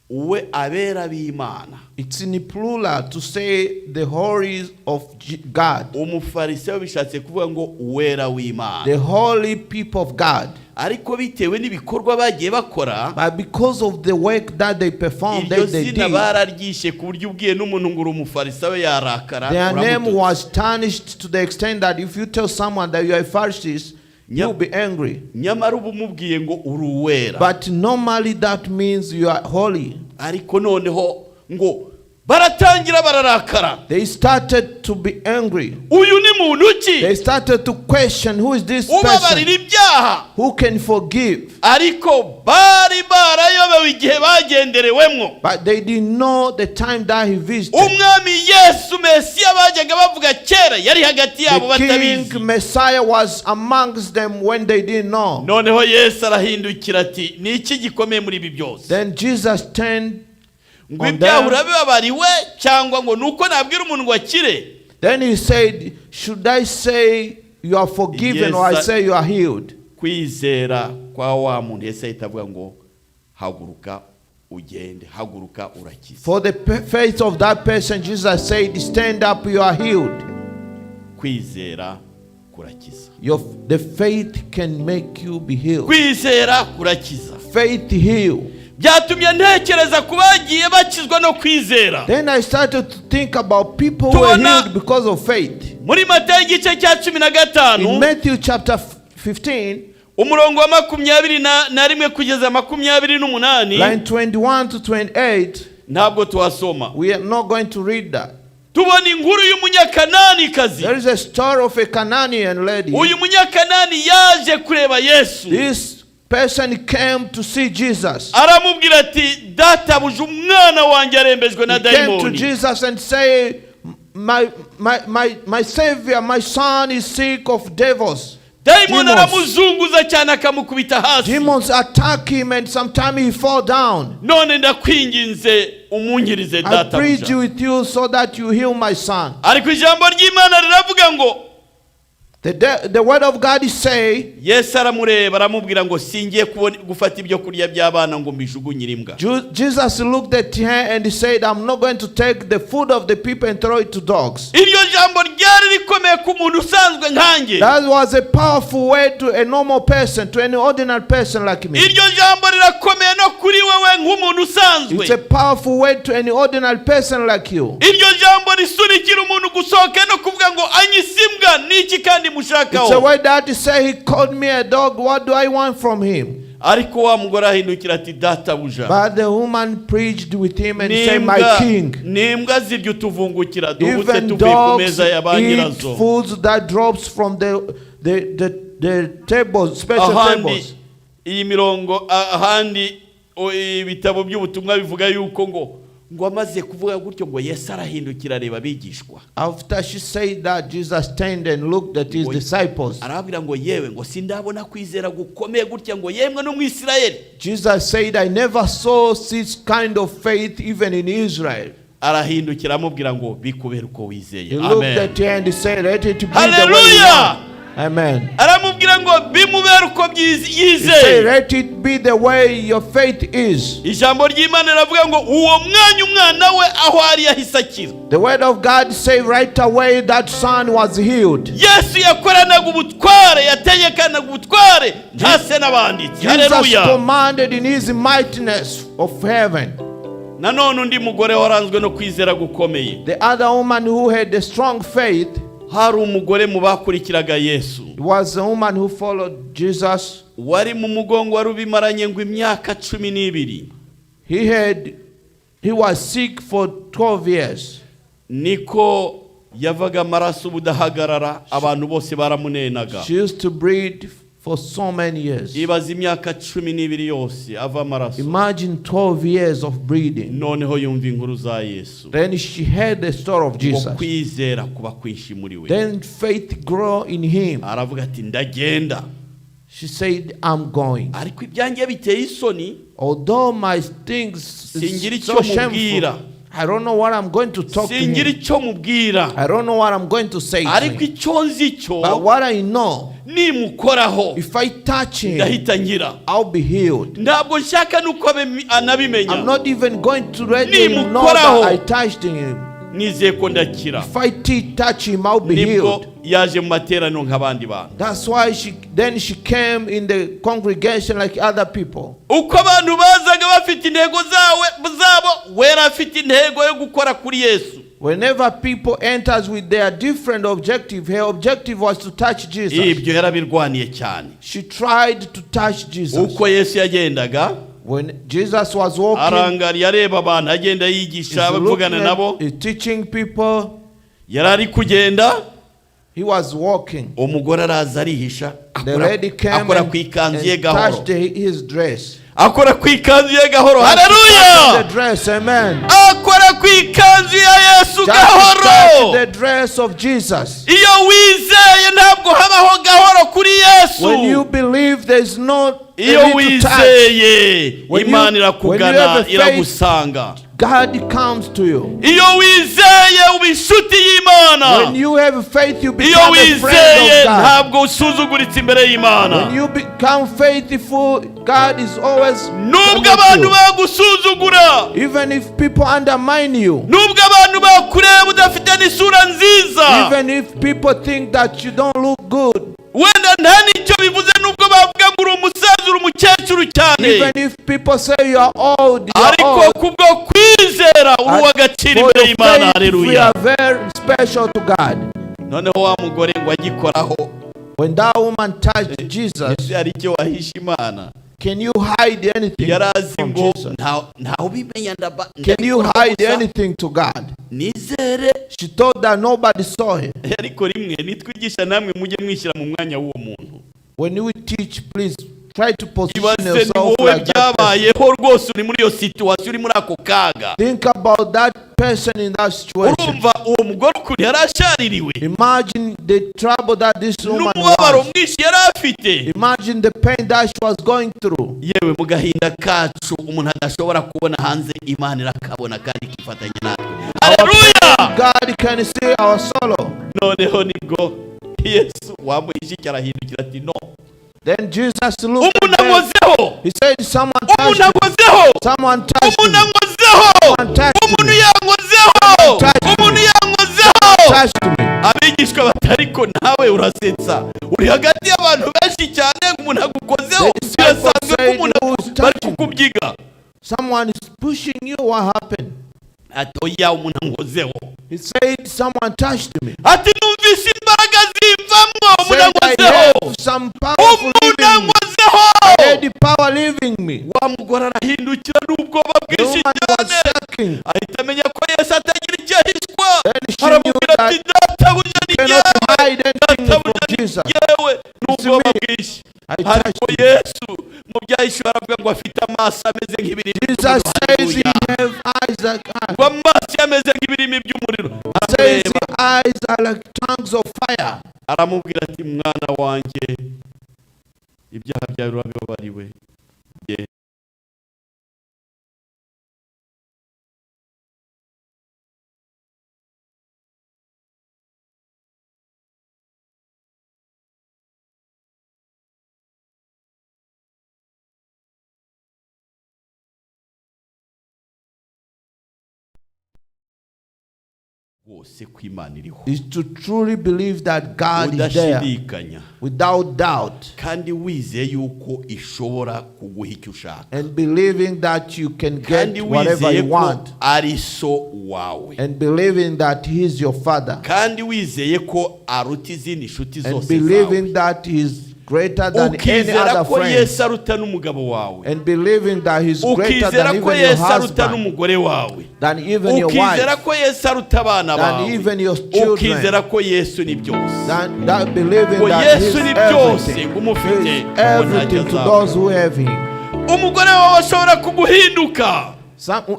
uwe abera b'Imana. it's in plural to say the holy of God, Umufarisayo bishatse kuvuga ngo uwera w'Imana. the holy people of God. Ariko bitewe n'ibikorwa bagiye bakora, But because of the work that they performed, iryo that they zina did, bararyishe ku buryo ubwiye n'umuntu ngo uri umufarisayo yarakara. their name uramututse. was tarnished to the extent that if you tell someone that you are a Pharisee, you'll be angry. Nyamara uba umubwiye ngo uri uwera. But normally that means you are holy. Ariko noneho ngo baratangira bararakara. They started to be angry. Uyu ni muntu ki They started to question, who is this ubabarira person ibyaha? who can forgive? Ariko bari barayobewe igihe bagenderewemo. But they didn't know the time that he visited. Umwami Yesu Mesiya bajyaga bavuga kera yari hagati yabo The batabizi. King Messiah was amongst them when they didn't know. Noneho Yesu arahindukira ati ni iki gikomeye muri ibi byose? Then Jesus turned Ngo on ibyaha them. urabibabariwe cyangwa ngo nuko nabwira umuntu ngo akire? Then he said, "Should I say You are forgiven," or I Yes, say, "You are healed." Kwizera kwa wa muntu Yesu ahita avuga ngo haguruka ugende, haguruka urakize. For the faith of that person, Jesus said, "Stand up, you are healed." Kwizera kurakiza. The faith can make you be healed. Kwizera kurakiza. Faith heal. Byatumye ntekereza ku bagiye bakizwa no kwizera. Then I started to think about people who were Tubona- healed because of faith. Muri Matayo igice cya 15, In Matthew chapter 15, umurongo wa 21 kugeza 28, line 21 to 28, ntabwo tuhasoma. We are not going to read that. Tubona inkuru y'Umunyakananikazi. There is a story of a Canaan lady. Uyu Munyakanani yaje kureba Yesu. This person came to see Jesus. Aramubwira ati databuja, umwana wanjye arembejwe na He came to dayimoni. Jesus and say, My Savior, my son is sick of devils." Dayimoni Demons. aramuzunguza cyane akamukubita hasi. Demons attack him and sometimes he fall down. None ndakwinginze umunkirize "I plead databuja. with you so that you heal my son." Ariko ijambo ry'Imana riravuga ngo The word of God is say, Yesu aramureba aramubwira ngo singiye kubona gufata ibyo kurya by'abana ngo mbijugunyire imbwa. Jesus looked at her and he said, "I'm not going to take the food of the people and throw it to dogs." Iryo jambo ryari rikomeye ku muntu usanzwe nkanjye. That was a powerful word to a normal person, to an ordinary person like me. Iryo jambo rirakomeye no kuri wewe nk'umuntu usanzwe. It's a powerful word to an ordinary person like you. Iryo jambo risunikira umuntu gusohoka no kuvuga ngo anyise imbwa niki kandi It's a mushakaho. word that say, "He called me a dog. What do I want from him?" Ariko wa mugore ahindukira ati databuja, But the woman preached with him and said, "My n'imbwa king, n'imbwa zirya utuvungukira duhubutse even tuvuye ku dogs meza ya ba eat nyirazo. foods that drops from the tables, special Ahandi tables." iyi mirongo ahandi ibitabo by'ubutumwa bivuga yuko ngo amaze kuvuga gutyo ngo Yesu arahindukira areba abigishwa. After she said that, Jesus turned and looked at his disciples. Arababwira ngo yewe ngo sindabona kwizera gukomeye gutya ngo yemwe no mu Isirayeli. Jesus said, "I never saw this kind of faith even in Israel." Arahindukira amubwira ngo bikubere uko wizeye. He looked Amen. at her and he said, "Let it be the way you Hallelujah! want." Amen. Aramubwira ngo bimubere uko He said, yizeye. "Let it be the way your faith is." Ijambo ry'Imana riravuga ngo uwo mwanya umwana we aho ari yahise akira. The word of God said right away that son was healed. Yesu yakoranaga ubutware, yategekanaga ubutware ntase n'abanditsi. Jesus Haleluya. Commanded in his mightiness of heaven. Nanone undi mugore waranzwe no kwizera gukomeye, The other woman who had a strong faith hari umugore mu bakurikiraga Yesu was a woman who followed Jesus. Wari mu mugongo wari ubimaranye ngo imyaka 12. He was sick for 12 years. Niko yavaga amaraso ubudahagarara, abantu bose baramunenaga. She used to bleed for so many years. Ibaza imyaka 12 yose ava amaraso. Imagine 12 years of bleeding. Noneho yumva inkuru za Yesu. Then she heard the story of Ngo Jesus. kwizera kuba kwinshi muri we. Then faith grew in him. Aravuga ati ndagenda. She said, "I'm going." Ariko ibyanjye biteye isoni. Although my things Singira is icyo so shameful, mubwira. I don't know what I'm going to talk to Singira him. Icyo mubwira. I don't know what I'm going to say to Ariko him. Icyo nzi cyo But what I know, nimukoraho if I touch him, ndahita nkira. I'll be healed. Ntabwo nshaka nuko anabimenya. I'm not even going to let him know Nimukoraho. that I touched him. Nizeye ko ndakira. If I touch him, I'll be Nibwo healed. Yaje mu materaniro nk'abandi bantu. That's why she then she came in the congregation like other people. Uko abantu bazaga bafite intego zawe zabo wera afite intego yo gukora kuri Yesu. Whenever people enters with their different objective, her objective was to touch Jesus. Ibyo yarabirwaniye cyane. She tried to touch Jesus. Uko Yesu yagendaga When Jesus was walking, arangariye areba abantu agenda yigisha he's looking avugana nabo. at, he's teaching people. Yari ari kugenda. He was walking. Umugore araza arihisha The lady came akora and, ku ikanzu ye and gahoro. touched his dress. Akora ku ikanzu ye gahoro. Touched Haleluya. the dress, amen. Akora ku ikanzu ya Yesu Just gahoro. touched the dress of Jesus. Iyo wizeye ntabwo habaho gahoro kuri Yesu. When you believe, there's no Iyo a little touch. wizeye When Imana you irakugana have a faith, iragusanga. God comes to you. Iyo wizeye uba inshuti y'Imana. When you have faith, you Iyo become a friend wizeye of God. ntabwo usuzuguritse imbere y'Imana. When you become faithful, God is always Nubwo with abantu you. bagusuzugura, Even if people undermine you, nubwo abantu bakureba udafite n'isura nziza, even if people think that you don't look good, wenda nta n'icyo bivuze nubwo bavuga ngo uri umusaza, uri umukecuru cyane, even if people say you are old, you are ariko old. Kubwo kwizera uri uw'agaciro For imbere your y'Imana. faith, we Haleluya. are very special to God. Noneho wa mugore ngo agikoraho. When that woman touched Jesus, Ese hari icyo wahisha Imana? Can you hide anything Yari azi from ngo Jesus? Ntawe ubimenya ndaba Can you ndabikora hide gusa. Anything to God? Nizere. She thought that nobody saw her. Ariko rimwe nitwigisha namwe mujye mwishyira mu mwanya w'uwo muntu. When you teach, please try to position Ibaze ni yourself wowe like that person. byabayeho rwose, uri muri iyo situation, uri muri ako kaga. Think about that person in that situation. Urumva uwo mugore ukuntu yari ashaririwe. Imagine the trouble that this woman N'umubabaro was. Mwinshi yari afite. Imagine the pain that she was going through. Yewe, mu gahinda kacu umuntu adashobora kubona hanze, Imana irakabona kandi ikifatanya natwe. Haleluya. God can see our sorrow. Noneho nibwo Yesu wamuhishe arahindukira ati no. Then Jesus looked Umuntu at them. ankozeho. He said, "Someone touched Umuntu me. ankozeho. Someone touched Umuntu me. ankozeho. Someone touched Umuntu me. yankozeho. Touched me. Umuntu yankozeho." Touched me." Abigishwa bati ariko nawe urasetsa, uri hagati y'abantu benshi cyane, umuntu agukozeho, The disciples birasanzwe ko said, umuntu "Who's bari touching me?" kukubyiga. Someone is pushing you. What happened?" Ati oya, umuntu ankozeho. He said, "Someone touched me." Ati numvise imbaraga zimvamwo, umuntu Said, "I ankozeho. have some powerful Umuntu leaving me. ankozeho." I had the power leaving me." Wa mugore arahindukira n'ubwoba The bwinshi woman was cyane, shaking. ahita amenya ko Yesu atagira icyo ahishwa. Then she knew Aramubwira that ati databuja ni cannot jyewe. Hide anything from Databuja ni Jesus. jyewe. N'ubwoba Me. bwinshi. I Ariko touched him. Yesu mu byahishuwe aravuga ngo afite amaso ameze nk'ibirimi Jesus by'umuriro. says he Haleluya. have eyes like us. Ngo amaso ye ameze nk'ibirimi by'umuriro. Says Aramureba, his eyes are like tongues of fire. Aramubwira ati mwana wanjye, ibyaha byawe urabibabariwe. Rwose ko Imana iriho. Is to truly believe that God is there Udashidikanya. Without doubt Kandi wizeye yuko ishobora kuguha icyo ushaka. And believing that you can Kandi get whatever wizeye you ko want ari so wawe. And believing that He is your Father Kandi wizeye ko aruta izindi nshuti and zose zawe. Believing that He is greater than any Ukizera other ko friend Yesu aruta n'umugabo wawe. And believing that He's greater Ukizera than ko even your Yesu aruta husband, n'umugore wawe. Than even your Ukizera wife, ko Yesu aruta abana than bawe. Even your children, Ukizera ko Yesu ni byose. Than that believing Ngo that He's Yesu ni byose, everything. ngo umufite, He is ngo ntacyo everything to azabura. Those who have Him. Umugore wawe ashobora kuguhinduka.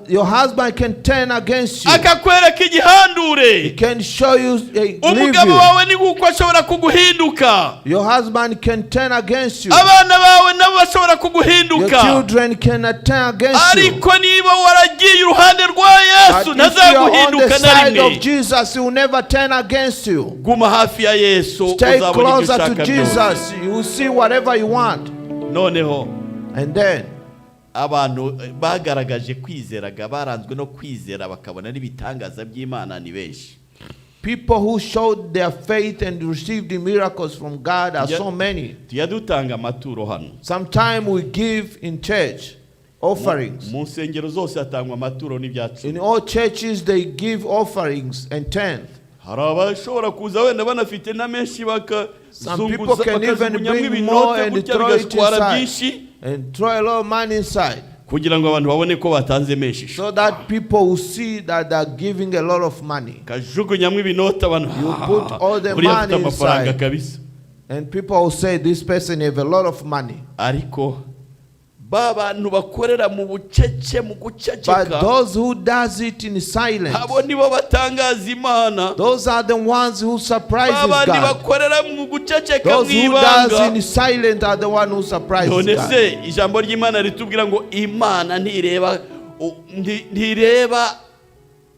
Your husband can turn against you. Akakwereka igihandure. He can show you, leave Umugabo you. Wawe ni kuko ashobora kuguhinduka. Your husband can turn against you. Abana bawe nabo bashobora Your kuguhinduka. Children can turn against you. Ariko niba waragiye iruhande rwa Yesu, But if you are on the ntazaguhinduka na side rimwe. Of Jesus, He will never turn against you. Guma hafi ya Yesu, Stay uzabona ibyo closer to ushaka byose. Jesus. You will see whatever you want. Noneho And then abantu bagaragaje kwizeraga baranzwe no kwizera bakabona n'ibitangaza by'Imana ni benshi. People who showed their faith and received the miracles from God are so many. Tujya dutanga amaturo hano. Sometimes we give in church offerings. Mu nsengero zose hatangwa amaturo n'ibyacu. In all churches, they give offerings and tenth. Hari abashobora kuza wenda banafite na menshi Some people bakazunguza can even bakajugunyamo bring more ibinote and gutya throw it bigatwara inside. Byinshi And throw a lot of money inside. Kugira ngo abantu babone ko batanze menshi. So that people will see that they're giving a lot of money. Kajugunyamo ibinote abantu You put all the uriya afite money amafaranga inside. kabisa. And people will say, "This person have a lot of money." Ariko ba bantu bakorera mu bucece mu But guceceka, those who does it in silence, abo nibo batangaza Imana. Those are the ones who surprises Ba bandi God. Bakorera mu guceceka Those mu who does ibanga. In silence are the one who surprises None God. se ijambo ry'Imana ritubwira ngo Imana ntireba Ntireba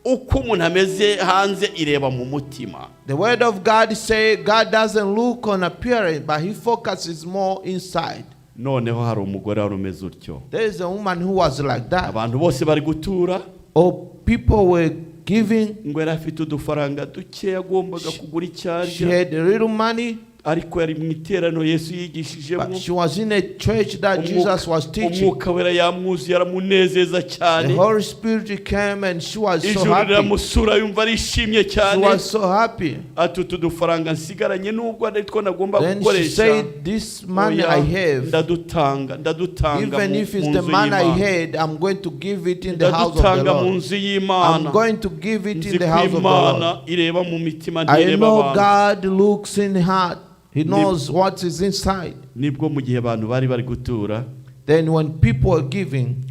uko umuntu ameze hanze, ireba mu mutima. The word of God say God doesn't look on appearance, but he focuses more inside. Noneho hari umugore wari umeze utyo. There is a woman who was like that. Abantu bose bari gutura. Oh, people were giving. Ngo yari afite udufaranga duke yagombaga kugura icyo She arya, had a little money, ariko yari mu iteraniro Yesu yigishijemo. But she was in a church that Jesus was teaching. Umwuka Wera yamwuzuye, aramunezeza cyane. The Holy Spirit came and she was so Ijuru happy. riramusura, yumva arishimye She cyane. was so happy. Ati utu dufaranga nsigaranye, nubwo ari two nagomba Then she gukoresha, said, "This money oya, I have, ndadutanga, ndadutanga even mu if it's mu the nzu money I y'Imana. had, I'm going to give it in the house of the Ndadutanga mu Lord. nzu y'Imana. I'm going to give it Nzi in the ko house of the Imana Lord." ireba mu mitima, I ntireba know abantu. God looks in heart. He knows what is inside. Nibwo mu gihe abantu bari bari gutura, Then when people are giving,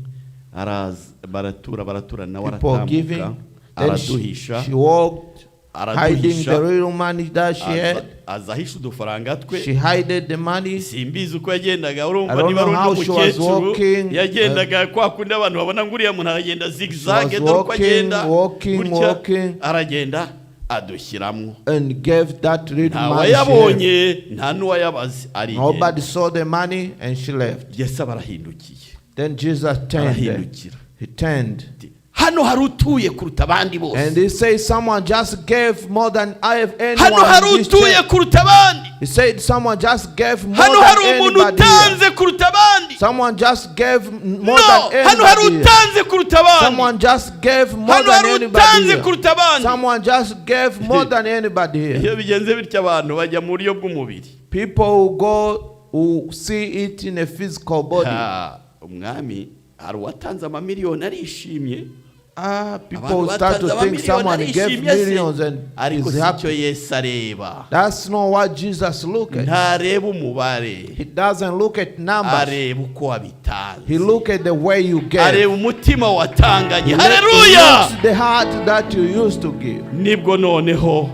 araza, baratura, baratura, nawe people are aratambuka, giving, then she, araduhisha, she walked, hiding araduhisha, the real money that she aza had. Aza ahisha udufaranga twe. She hid the money. Simbizi uko yagendaga, urumva I don't niba know ari how undi she was mukecuru walking. yagendaga kwa kundi abantu babona ngo uriya muntu aragenda She zigzag, was dore uko walking, agenda walking, gutya, walking, aragenda adushyiramo. And gave that little Nta money she had. wayabonye, nta n'uwayabaze, arigenda. Nobody saw the money and she left. Yesu aba arahindukiye. Then Jesus turned. Arahindukira. He turned. Ati, hano hari utuye kuruta abandi bose. And he said, "Someone just gave more than I have anyone Hano hari in this utuye church." kuruta abandi. He said, "Someone just gave more Hano hari than umuntu anybody here. utanze kuruta abandi. Someone just gave more No, than hano hari anybody here. utanze kuruta abandi. Someone just gave more Hano than hari anybody utanze here. kuruta abandi. Someone just gave more than anybody here." Iyo bigenze bityo, abantu bajya mu buryo bw'umubiri. People who go who see it in a physical body. Ha, umwami, hari uwatanze amamiliyoni arishimye. Ah, people Abantu start to batanze think amamiliyoni someone gave arishimye se. millions and Ariko is si cyo happy. Yesu areba. That's not what Jesus look at. Ntareba umubare. He doesn't look at numbers. Areba uko wabitanze. He look at the way you gave. Areba umutima watanganye. He Haleluya. looks the heart that you used to give. Nibwo noneho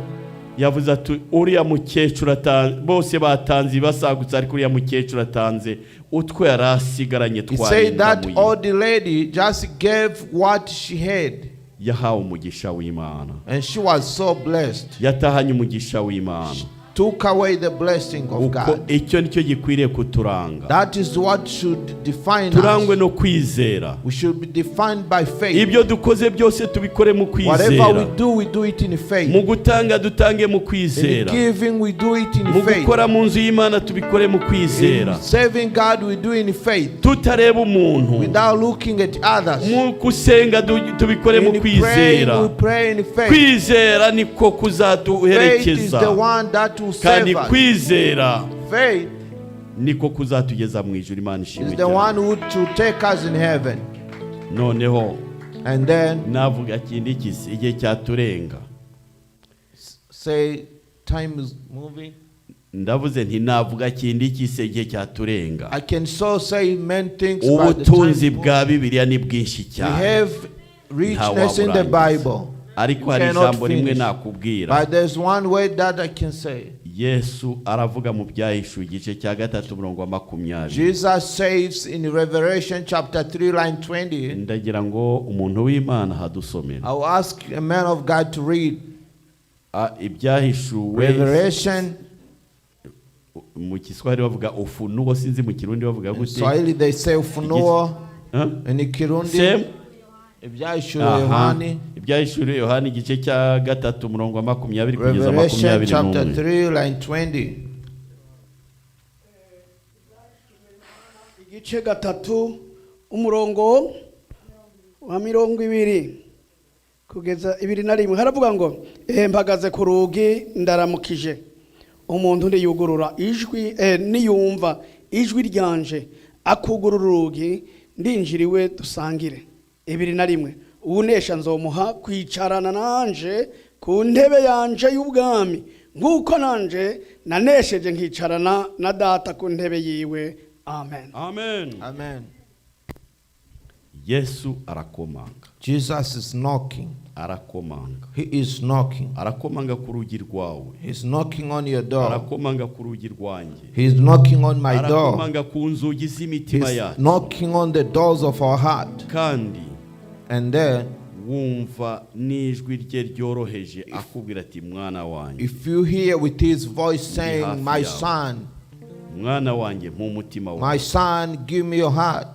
yavuze ati uriya mukecuru atanze, bose batanze basagutse, ariko uriya mukecuru atanze utwo yari asigaranye He said that twarindamuye. old lady just gave what she had, Yahawe umugisha w'Imana. And she was so blessed. Yatahanye umugisha w'Imana. Took away the blessing of Uko God. icyo nicyo gikwiriye kuturanga. That is what should define Turangwe us. no kwizera. We should be defined by faith. Ibyo dukoze byose tubikore mu Whatever kwizera. we do, we do it in faith. Mu gutanga dutange mu In kwizera. giving, we do it in Mu faith. gukora mu nzu y'Imana tubikore mu kwizera, In serving God, we do in faith. Tutareba umuntu. Without looking at others. Mu gusenga tubikore mu In praying, kwizera. we pray in faith. Kwizera niko Faith is kuzaduherekeza, the one that will kandi save us. kwizera Faith niko kuzatugeza mu ijuru. Imana ishimwe is the cyane. one who to take us in heaven. Noneho And then navuga kindi kisi, igihe cyaturenga. Say, time is moving. Ndavuze nti navuga kindi kise, igihe cyaturenga. I can so say many things, but the time Ubutunzi is bwa Bibiliya ni bwinshi We cyane, have richness in the ntawaburangiza. Bible. Ariko You hari cannot ijambo rimwe finish. nakubwira. But there's one word that I can say. Yesu aravuga mu Byahishuwe igice cya 3, umurongo wa 20. Jesus says in Revelation chapter 3, line 20. Ndagira ngo umuntu w'Imana hadusomera. I will ask a man of God to read Ah, Ibyahishuwe Revelation. Mu Kiswahili bavuga Ufunuo, sinzi mu Kirundi bavuga In gute. Swahili they say Ufunuo. Huh? In Kirundi, Same? Ibyahishuriwe Aha. Yohani. Ibyahishuriwe Yohani igice cya 3, umurongo wa 20 kugeza Revelation makumyabiri chapter n'umwe. 3, line 20. Igice 3, umurongo wa 20 kugeza 21, haravuga ngo mpagaze ku rugi ndaramukije, umuntu niyugurura ijwi niyumva ijwi ryanje akugurura urugi, ndinjira iwe dusangire. 21, uwunesha nzomuha kwicarana nanje ku ntebe yanje y'ubwami, nk'uko nanje nanesheje nkicarana na Data ku ntebe yiwe. Amen. Amen. Amen. Yesu arakomanga. Jesus is knocking. Arakomanga. He is knocking. Arakomanga ku rugi rwawe. He's knocking on your door. Arakomanga ku rugi rwanjye. He's knocking on my door. Arakomanga ku nzugi z'imitima He's yacu. Knocking on the doors of our heart. Kandi And then, wumva n'ijwi rye ryoroheje akubwira ati mwana wanjye if you hear with his voice saying, hafi "My yawe. son, mwana wanjye mpa umutima wawe my son, give me your heart.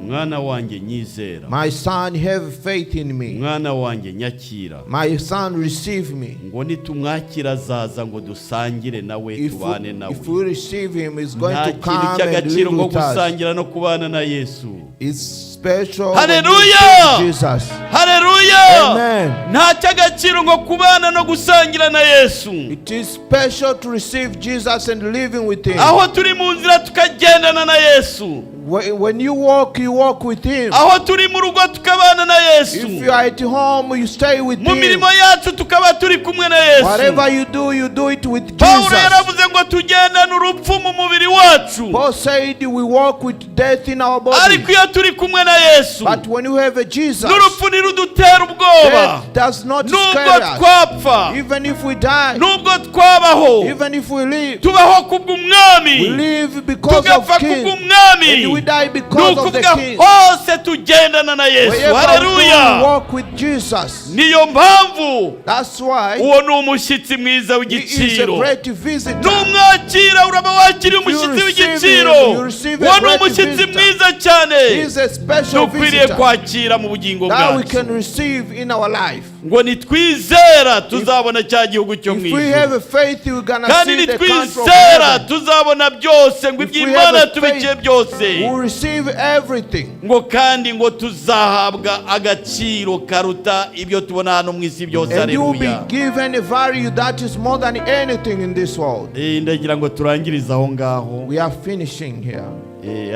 Mwana wanjye nyizera My son, have faith in me. Mwana wanjye nyakira My son, receive me." Ngo nitumwakira azaza ngo dusangire nawe If tubane we, nawe if we receive him, he's going nta to kintu come and cy'agaciro live nko with us. gusangira no kubana na Yesu. It's special when you Hallelujah! receive Jesus. Haleluya! Amen. Nta cy'agaciro ngo kubana no gusangira na Yesu. It is special to receive Jesus and living with him. Aho turi mu nzira tukagendana na Yesu. When you walk, you walk with him. Aho turi mu rugo tukabana na Yesu. If you are at home, you stay with Mu him. mirimo yacu tukaba turi kumwe na Yesu. Whatever you do, you do it with Pawulo Jesus. yaravuze ngo tugendane urupfu mu mubiri wacu. Paul said we walk with death in our body. Ariko iyo turi kumwe na Yesu, But when you have a Jesus, n'urupfu ntirudutera ubwoba. death does not Nubwo scare us. twapfa, Even if we die, nubwo twabaho, even if we live, tubaho kubw'umwami, we live because of tugapfa King. kubw'umwami. And we die Ni because of the ukuvuga King. hose tugendana na Yesu. Wherever we go, we Haleluya! walk with Jesus. Niyo mpamvu That's why uwo ni umushyitsi mwiza he is a w'igiciro. great visitor. Numwakira uraba wakiriye If you umushyitsi receive w'igiciro. him, you receive a Uwo ni great umushyitsi visitor. mwiza cyane He is a special dukwiriye visitor kwakira mu bugingo that we bwacu. can receive in our life. Ngo nitwizera tuzabona cya gihugu cyo mu If we ijuru. have a faith, we're gonna Kandi see the country of nitwizera heaven. tuzabona byose ngo If we iby'Imana have a tubikiye faith, byose. we'll receive everything. Ngo kandi ngo tuzahabwa agaciro karuta ibyo tubona hano mu isi byose. And you will be Haleluya! given a value that is more than anything in this world. Ndagira ngo turangirize aho ngaho. We are finishing here.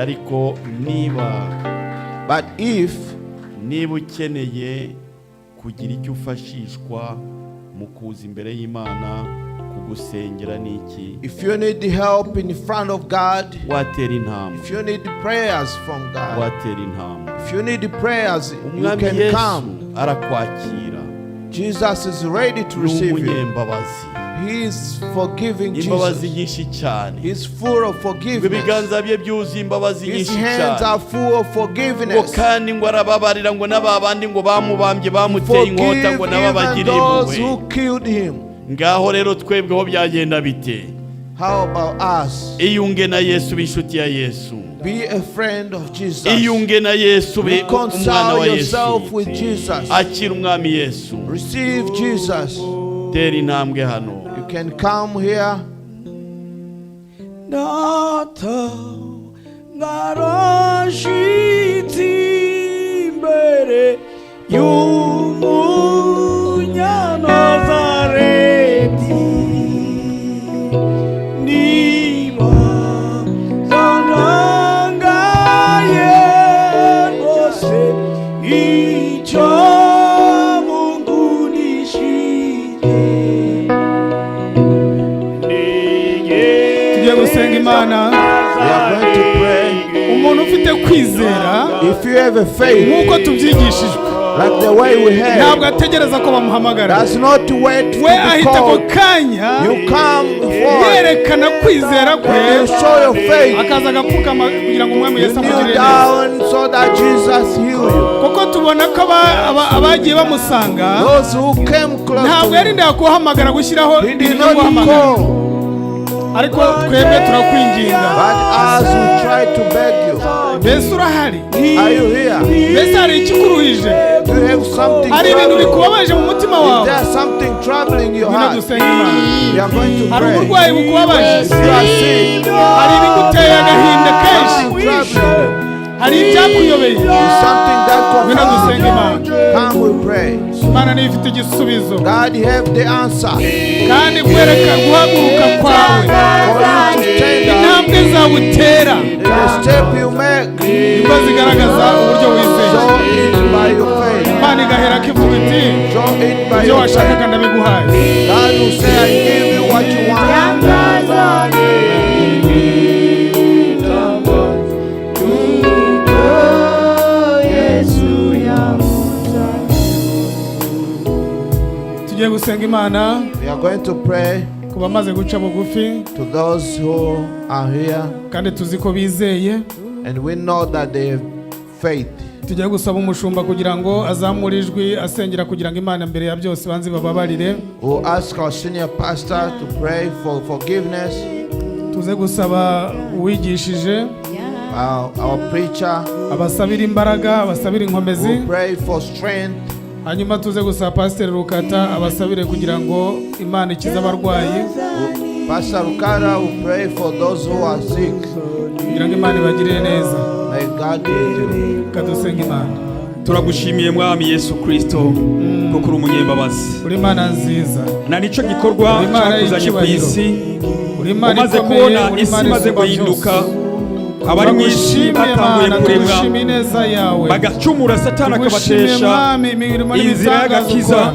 Ariko niba But if niba ukeneye kugira icyo ufashishwa mu kuza imbere y'Imana kugusengera n'iki, if you need help in front of God, watera intambwe, if you need prayers from God, watera intambwe. if you need prayers, you Umwami can Yesu come. arakwakira. Jesus is ready to Ni receive you. umunyembabazi, He is forgiving imbabazi Jesus. nyinshi cyane. He's full of Ngo forgiveness. ibiganza bye byuzuye imbabazi His nyinshi hands cyane. are full of Ngo forgiveness. kandi ngo arababarira ngo n'aba bandi ngo bamubambye bamuteye inkota Forgive ngo nabo even abagiriye those impuhwe. who killed him. Ngaho rero twebweho byagenda bite? How about us? Iyunge na Yesu, be inshuti ya Yesu. Be a friend of Jesus. Iyunge na Yesu, be umwana Reconcile wa yourself Yesu. with Jesus. Akira umwami Yesu. Receive Jesus. Tera intambwe hano. You can come here. Data narashitse imbere y'umunyanazareti niba zandangaye rwose icyo mungurishije. Tugiye gusenga Imana. We are going to pray. Umuntu ufite kwizera, If you have a faith, nk'uko tubyigishijwe, like the way we ntabwo have, ategereza ko bamuhamagara. does not wait to We be ahita ako called. kanya You come forward yerekana kwizera kwe, and you show your faith. akaza agapfukama kugira ngo umwami You Yesu kneel amugirire neza. down so that Jesus heal you. Kuko tubona ko abagiye bamusanga, Those who came close ntabwo to him, yarindaga kubahamagara gushyiraho he did ibintu byo not guhamagara. call. Ariko twebwe turakwinginga. But as we try to beg you, Mbese urahari? are you here? Mbese hari ikikuruhije? Do you have something Hari ibintu troubling? bikubabaje mu mutima Is wawe? there something troubling your Ngwino heart? dusenge Imana. We are going to Hari pray. uburwayi bukubabaje? If you are sick, Hari ibiguteye agahinda kenshi? something troubling you, Hari ibyakuyobeye? is something that Ngwino confuses dusenge you. Imana. Come, we pray. Imana niyo ifite igisubizo. God have the answer Kandi kwereka guhaguruka kwawe, for you to stand up. intambwe zawe utera The step you make, nibwo zigaragaza uburyo wizeye. show it by your faith. Imana igahera ko ivuga iti Show it by ibyo your washakaga faith. ndabiguhaye. God will say, I give you what you want. Tugiye gusenga Imana. We are going to pray Ku bamaze guca bugufi, to those who are here, kandi tuzi ko bizeye, and we know that they have faith. Tujya gusaba umushumba kugira ngo azamure ijwi asengera kugira ngo Imana mbere ya byose banze bababarire. We'll ask our senior pastor to pray for forgiveness. Tuze gusaba uwigishije Our preacher abasabira imbaraga, abasabira inkomezi. will pray for strength. Hanyuma tuze gusaba Pasiteri Rukata abasabire kugira ngo Imana ikize abarwayi. Pastor Rukara will pray for those who are sick. Kugira ngo Imana ibagirire neza. May God be with you. Reka dusenge Imana. Turagushimiye, Mwami Yesu Kristo, kuko uri umunyembabazi. Uri Imana nziza. Na nicyo gikorwa Uri Imana cyakuzanye ku y'icyubahiro. isi. Uri Imana Umaze ikomeye, kubona uri isi Imana imaze isumba guhinduka, byose. abari mu isi Turagushimiye, batanguye Mana, kuremwa, tugushimiye ineza yawe. bagacumura, Satani Tugushimiye, akabatesha Mwami, imirimo inzira n'ibitangaza y'agakiza. ukora.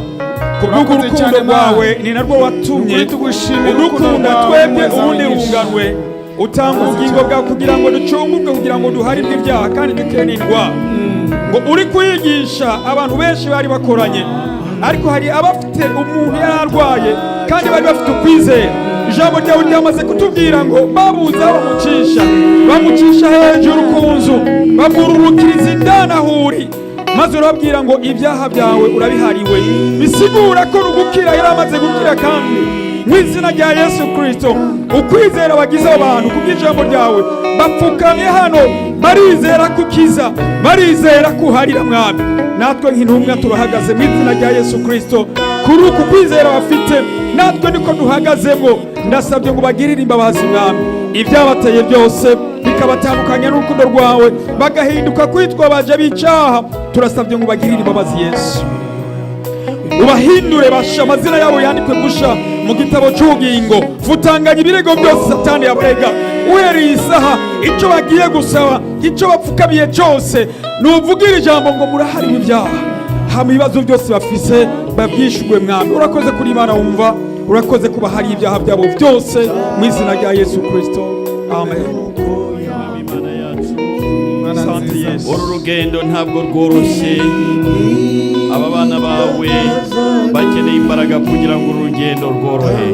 Kubw'urwo Urakoze rukundo cyane, Mana. rwawe ni narwo watumye Ukuri tugushimira urukundo udukunda rwawe, twebwe neza ubundi wigisha. runganwe, utanga ubugingo bwawe kugira ngo ducungurwe, kugira ngo duharirwe ibyaha kandi dukenirwa. Ngo uri kuyigisha, abantu benshi bari bakoranye, ariko hari abafite umuntu yari arwaye kandi bari bafite ukwizera. Ijambo ryawe ryamaze kutubwira ngo babuze aho bamucisha, bamucisha hejuru ku nzu, bamwururukiriza indani aho uri, maze urababwira ngo ibyaha byawe urabihariwe, bisigura ko rugukira yari amaze gukira. Kandi mu izina rya Yesu Kirisito, ukwizera wagize abo bantu kubw'ijambo ryawe, bapfukamye hano, barizera kukiza, barizera kuharira. Mwami, natwe nk'intumwa turahagaze mu izina rya Yesu Kirisito. Kuri uku kwizera bafite, natwe niko duhagazemo. Ndasabye ngo bagirire imbabazi, Mwami, ibyabateye byose bikabatandukanya n'urukundo rwawe, bagahinduka kwitwa baje b'icaha. Turasabye ngo bagirire imbabazi, Yesu, ubahindure basha, amazina yabo yandikwe gusha mu gitabo cy'ubugingo. Futanganya ibirego byose Satani yabarega. Uhereye isaha, icyo bagiye gusaba, icyo bapfukamiye cyose, nuvugira ijambo ngo murahariwe ibyaha, hama ibibazo byose bafise babyishyurwe. Mwami, urakoze kuri Imana wumva, urakoze kuba hari ibyaha byabo byose, mu izina rya Yesu Kirisito, amen. Sante, Yesu. Uru rugendo ntabwo rworoshye. Aba bana bawe bakeneye imbaraga kugira ngo uru rugendo rworohe.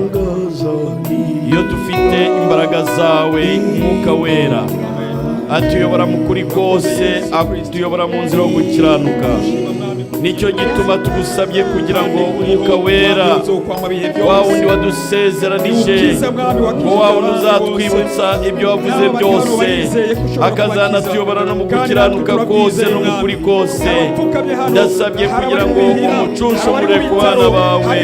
Iyo dufite imbaraga zawe, Umwuka Wera atuyobora mu kuri kose, atuyobora mu nzira yo gukiranuka. Nicyo gituma tugusabye kugira ngo Umwuka Wera, wa wundi wadusezeranije, ngo wa wundi uzatwibutsa ibyo wavuze byose, akazanatuyobora no mu gukiranuka kose no mu kuri kose, ndasabye kugira ngo umucunshumure ku bana bawe,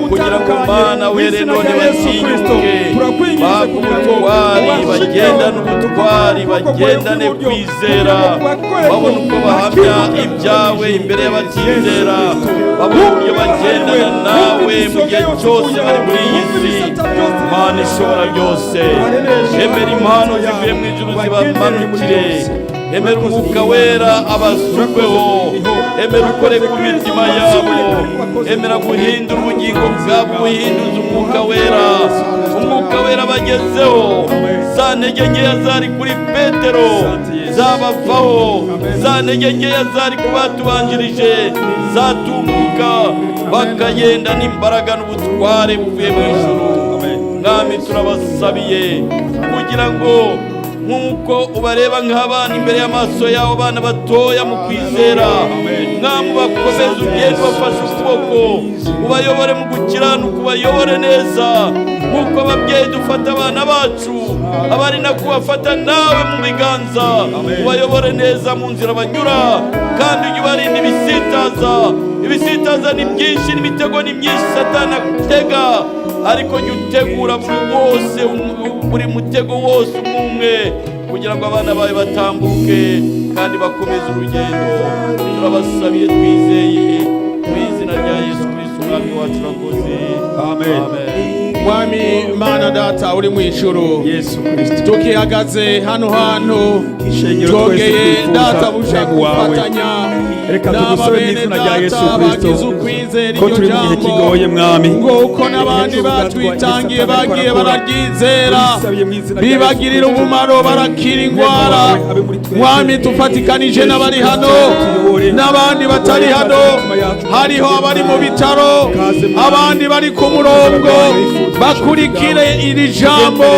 kugira ngo Mana were none batinyuke, bahabwe ubutwari, bagendane ubutwari, bagendane kwizera, babone uko bahamya ibyawe imbere y'abatizera, babone uburyo bagendana nawe mu gihe cyose bari muri iyi si. Mana ishobora byose, emera impano zivuye mu ijuru zibamanukire, emera Umwuka Wera abasukweho, emera ukore ku mitima yabo, emera guhindura ubugingo bwabo, buhinduza Umwuka Wera. Umwuka Wera bagezeho, za ntege nkeya zari kuri Petero zabavaho, za ntege nkeya zari ku batubanjirije zatumbuka, bakagenda n'imbaraga n'ubutware buvuye mu ijuru. Mwami, turabasabiye kugira ngo nk'uko ubareba nk'abana imbere y'amaso yawe, abana batoya mu kwizera, Mwami, ubakomeze, ugende ubafashe ukuboko, ubayobore mu gukiranuka, ubayobore neza nk'uko ababyeyi dufata abana bacu, abari nako ubafata nawe mu biganza, ubayobore neza mu nzira banyura, kandi ujye ubarinda ibisitaza. Ibisitaza ni byinshi n'imitego ni myinshi Satani atega, ariko jya utegura buri wose, buri mutego wose umwe umwe, kugira ngo abana bawe batambuke kandi bakomeze urugendo. Turabasabiye twizeye mu izina rya Yesu Kristo Umwami wacu, urakoze. Amen. Mwami Mana Data uri mu ijuru, Yesu Kristo, tukihagaze hano hantu, Ishengero twese twongeye twifuza Data buja umwami wawe. gufatanya. Reka N'aba tugusabe mu bene izina rya Yesu data Kristo bagize ukwizera ko iryo turi mu gihe jambo, kigoye, Mwami. ngo uko n'abandi batwitangiye bagiye bararyizera, bibagirira umumaro, barakira indwara. Mwami, tufatikanije n'abari hano n'abandi batari hano. Hariho abari mu bitaro, abandi bari ku murongo bakurikire iri jambo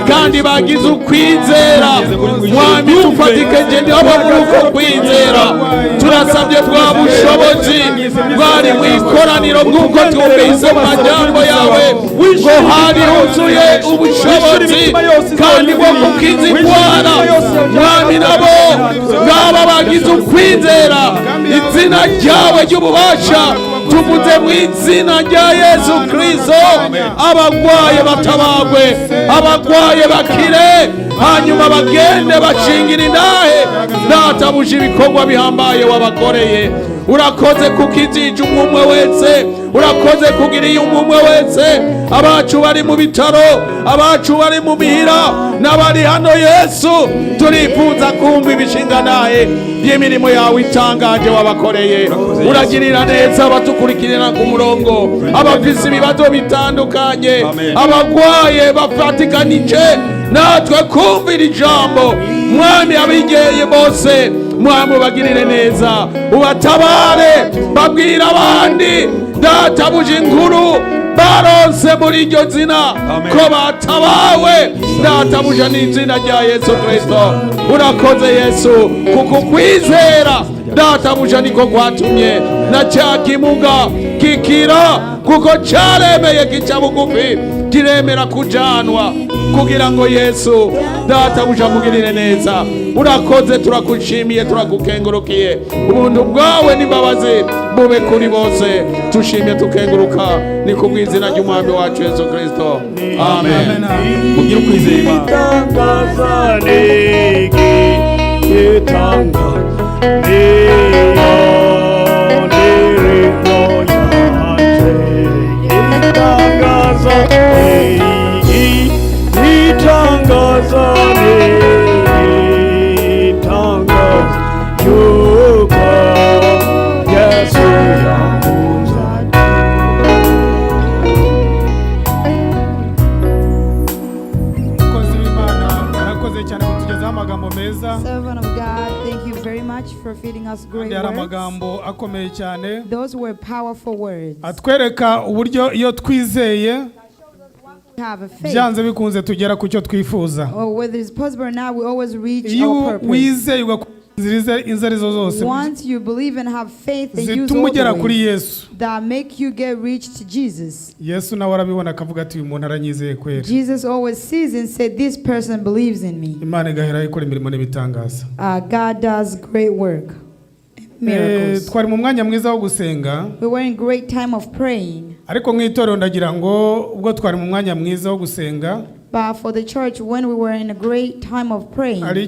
kandi bagize ukwizera. Mwami, tufatikeje nabo muri uko kwizera. Turasabye bwa bushobozi bwari mu ikoraniro, bw'uko twumvise mu majambo yawe ngo hari huzuye ubushobozi kandi bwo gukiza indwara. Mwami, nabo ngaba bagize ukwizera, izina ryawe ry'ububasha tuvuze mu izina rya Yesu Kristo, abagwaye batabagwe, abagwaye bakire, hanyuma bagende bashingira intahe databuja ibikorwa bihambaye wabakoreye. Urakoze kuko izije umwe wese, urakoze kugira iyo umwe wese. Abacu bari mu bitaro, abacu bari mu mihira n'abari hano, Yesu, turifuza kumva ibishinganahe by'imirimo yawe itangaje wabakoreye. Uragirira neza abatukurikirana ku murongo, abafise ibibazo bitandukanye, abagwaye bafatikanije natwe kumvira ijambo. Mwami, abigeye bose, Mwami, ubagirire neza, ubatabare, babwira abandi databuja inkuru baronse muri iryo zina ko batabawe databuja n'izina rya Yesu Kristo. Urakoze Yesu, kuko kwizera databuja niko kwatumye na cya kimuga kikira, kuko cyaremeye kica bugufi, kiremera kujanwa kugira ngo Yesu databuja amugirire neza. Urakoze, turakushimiye, turagukengurukiye. Ubuntu bwawe n'imbabazi bube kuri bose. Tushimye tukenguruka ni ku bw'izina ry'Umwami wacu Yesu Kristo, amen. Mugire ukwizera Imana. Itangaza niki itangaza niyo ndirimbo yanje, itangaza niki itangaza niki itangaza yuko Yesu yankunze. Umukozi w'Imana arakoze cyane kutugezaho amagambo meza. Servant of God, thank you very much for feeding us great Kandi hari words. amagambo akomeye cyane Those were powerful words. atwereka uburyo iyo twizeye Have a faith. byanze bikunze tugera ku cyo twifuza. Or whether it's possible or not, we always reach Iyo our purpose. wizeye ugakora inzira izo arizo zose Once you believe and have faith and use zituma all ugera the kuri ways Yesu, that make you get reach to Jesus. Yesu nawe arabibona akavuga ati uyu muntu aranyizeye kweri. Jesus always sees and said, "This person believes in me." Imana igahera ikora imirimo n'ibitangaza. God does great work, miracles. Twari mu mwanya mwiza wo gusenga. We were in great time of praying. Ariko nk'itorero ndagira ngo ubwo twari mu mwanya mwiza wo gusenga, But for the church, when we were in a great time of praying, hari